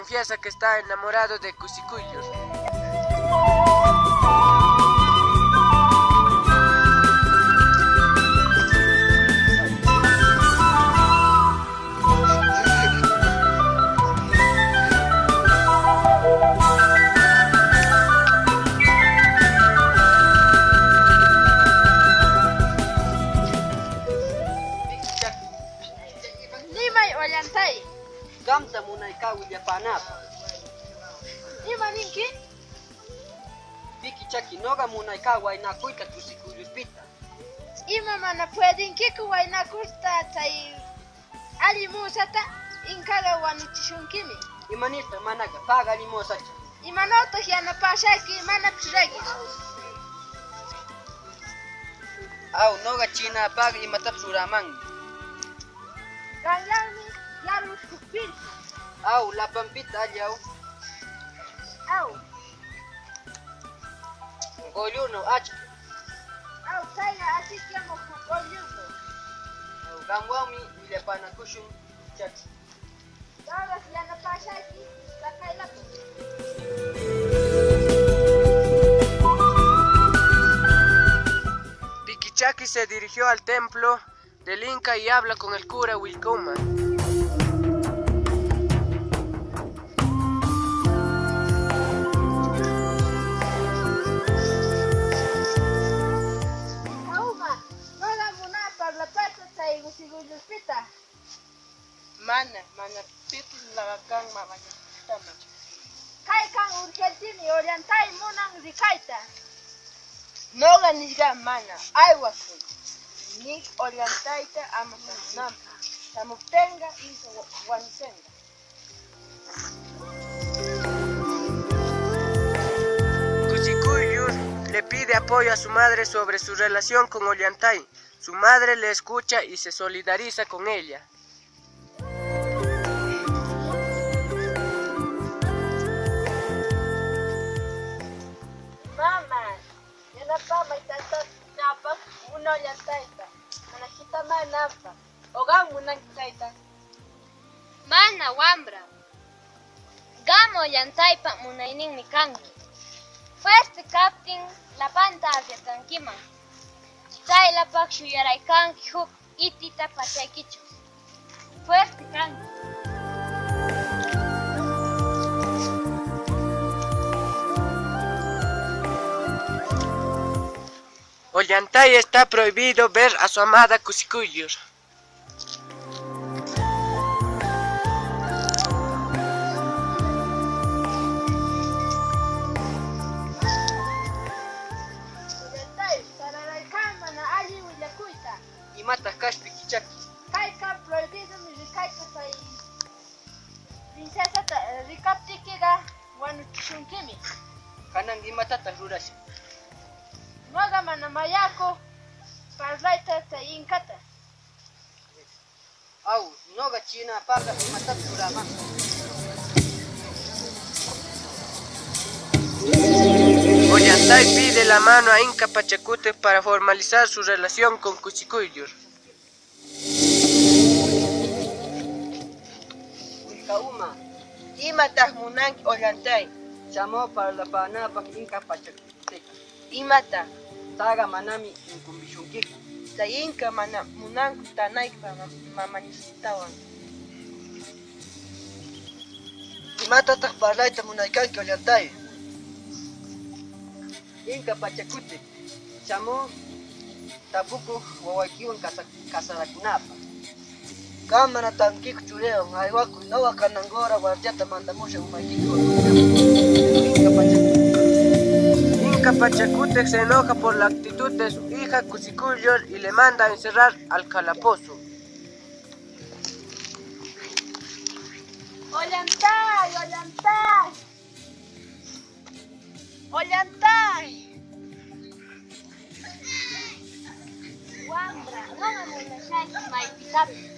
confiesa que está enamorado de Kusiquyllur. Nimay, Ollantay. Qamta munaykaa willapanapaq. Ima ninki? Piki chaki, nuqa munaykaa waynakuyta Kusikuyllurpita. Ima mana puedinkiku waynakurta chay alli muusata? Inkaqa wanuchishunkimi. Imanirtaq manaqa payqa alli muusacha. Imanawtaq yanapashayki manapis raqish. Aw, nuqa chinaapaqqa imatapis ruraamanmi. Qanyanmi yarush huk pirqu. Aw, llapanpita alli, aw? Aw. Quyllurnaw achka. Aw, chaylla achikyamuq huk quyllurnaw. Aw, qamwanmi willapanakushun, chaki. Qamraq yanapashayki tsakaylapa. Pikichaki se dirigió al templo del Inca y habla con el cura Willkauma. Willkauma, nuqa munaa parlapayta chay Kusikuyllurpita. Mana, mana pipis laqakan mamallaqtaman. Kaykan urgentimi, Ollantay munan rikayta. Nuqa nishqa mana, aywakuy. Niy Ollantayta ama shamunanpaq. Shamuptinqa Inka wanuchinqa. Kusikuyllur le pide apoyo a su madre sobre su relación con Ollantay. Su madre le escucha y se solidariza con ella. Mama, yanapamay tantanapaq munaa Ollantayta, mana hitamananpaq. O qam munanki chayta? Mana, wamra. Qam Ollantaypa munayninmi kanki. Fuerte kaptin llapanta akllakankiman. Chayllapaq shuyaraykanki huk itita pachaykichaw. Fuerte kanki. Ollantay está prohibido ver a su amada Kusikuyllur. Ollantay, tararaykaa mana alli willakuyta. Imataq kash Pikichaki? Kaykan prohibidomi rikayta chay princesata, rikaptikiqa wanuchishunkimi. Kanan imatataq rurashaq? Nuqa mana mayaku parlayta chay Inkata. Aw, nuqa chinaapaqqa imatapis ruraamanmi. Ollantay pide la mano a Inca Pachacútec para formalizar su relación con Kusikuyllur. Willkauma. Imataq munanki, Ollantay? Shamu parlapanapaq Inka Pachakutiqta. Imata? Taqa manami inkumbishunkiku. Chay Inka mana munanku tanaykipaq mamallaqtawan. Imatataq parlayta munaykanki, Ollantay? Inka Pachakutiq, shamu tapukuq wawaykiwan kasarakunapaq. Qam mana tankiku churiwan, aywakuy, nuqa kanan hora guardiata mandamushaq umaykita hurqumunanpaq. Inka Pachakutiq. Inca Pachacútec se enoja por la actitud de su hija Kusikuyllur y le manda a encerrar al calabozo. Ollantay, Ollantay. Ollantay. Wamra, nuqa munashayki maypitapis.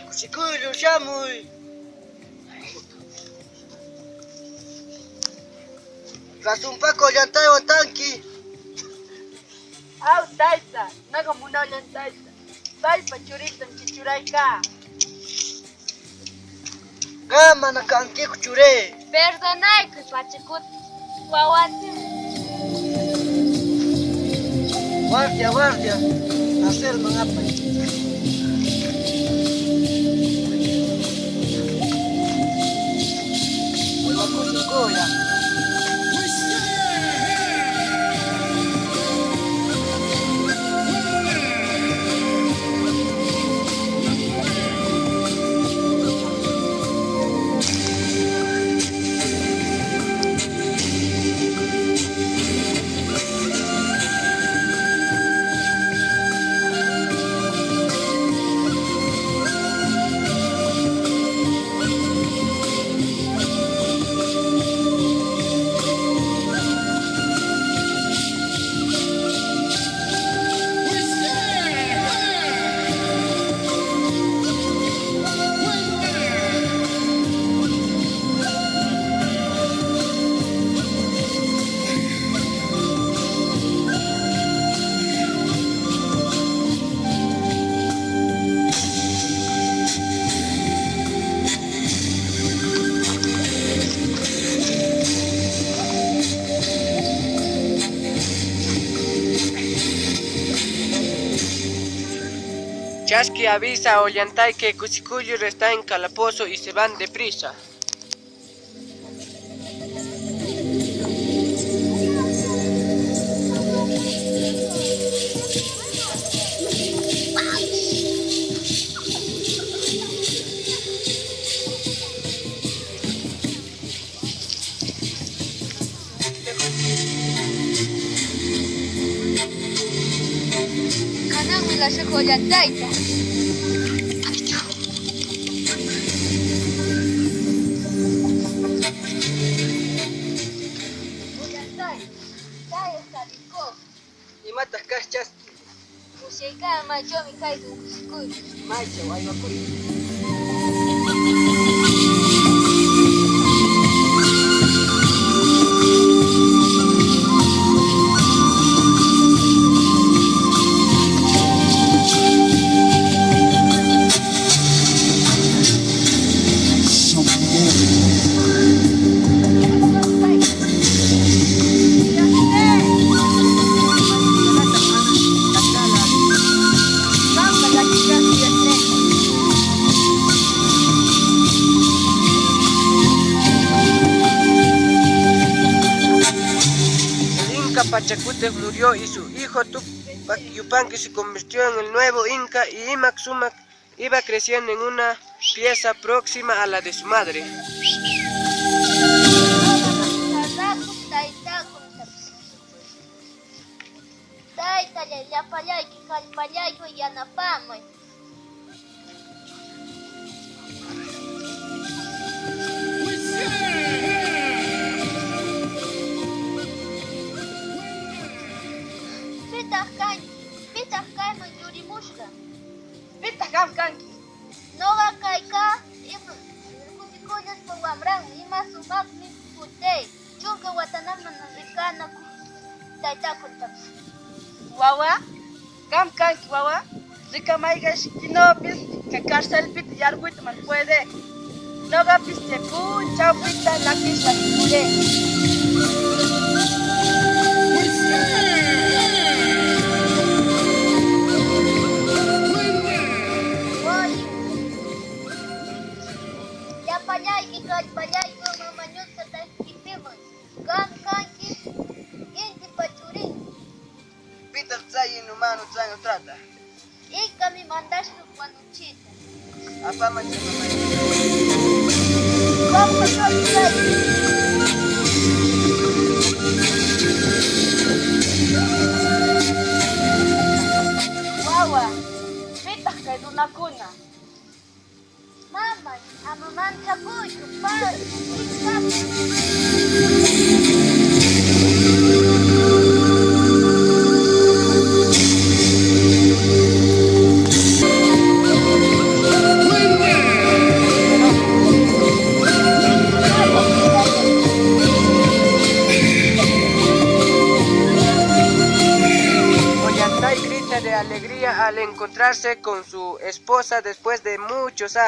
Kusikuyllur shamuy. Rasunpaku Ollantaywan tanki? Aw, tayta, nuqa munaa Ollantayta. Paypa churintam chichuraykaa. Qam mana kankiku churii. Perdonaykuy Pachakuti. Wawanchikmi. Guardia, guardia. Carcelman apay. Uywakushun kuya. Chasqui avisa a Ollantay que Kusiquyllur está en calabozo y se van deprisa. Kanan wilashaq Ollantayta. Ollantay, kay tarikoo. Imataq kash Chaski? Musyaykaa maychawmi kaykan Kusiquyllur. Maychaw aywakushun. Qamqa llakishqami yashnayki. El Inca Pachacútec murió y su hijo Tupac Yupanqui se convirtió en el nuevo Inca y Imac Sumac iba creciendo en una pieza próxima a la de su madre. Tarakuq taytakunatapis. Taytallay, llapallayki kallpallaywan yanapamay. Pitaq kanki? Pitaq kayman yurimushqa? Pitaq qam kanki? Nuqa kaykaa Kusiquyllurpa wamranmi. Ima sumaqmi shutii. Chunka watanam mana rikanaku taytaakunatapis. Wawa, qam kanki wawa, rikamayqashaykinawpis kay carcelpita yarquyta mana puede. Nuqapis chay punchawpita lakish lakikuree. Wally. Llapallayki kallpallaywan mama ñuqata qipimuy. Qam kanki intipa churinmi. Pitaq chay inhumano chaynu trataq? Inkami mandashqa wanuchiyta. Apaman chay mamayki. Qampa kanki chay. Wawa, pitaq kay runakuna? Mamay, ama manchakuychu, pay, inkami. Ollantay grita de alegría al encontrarse con su esposa después de muchos años.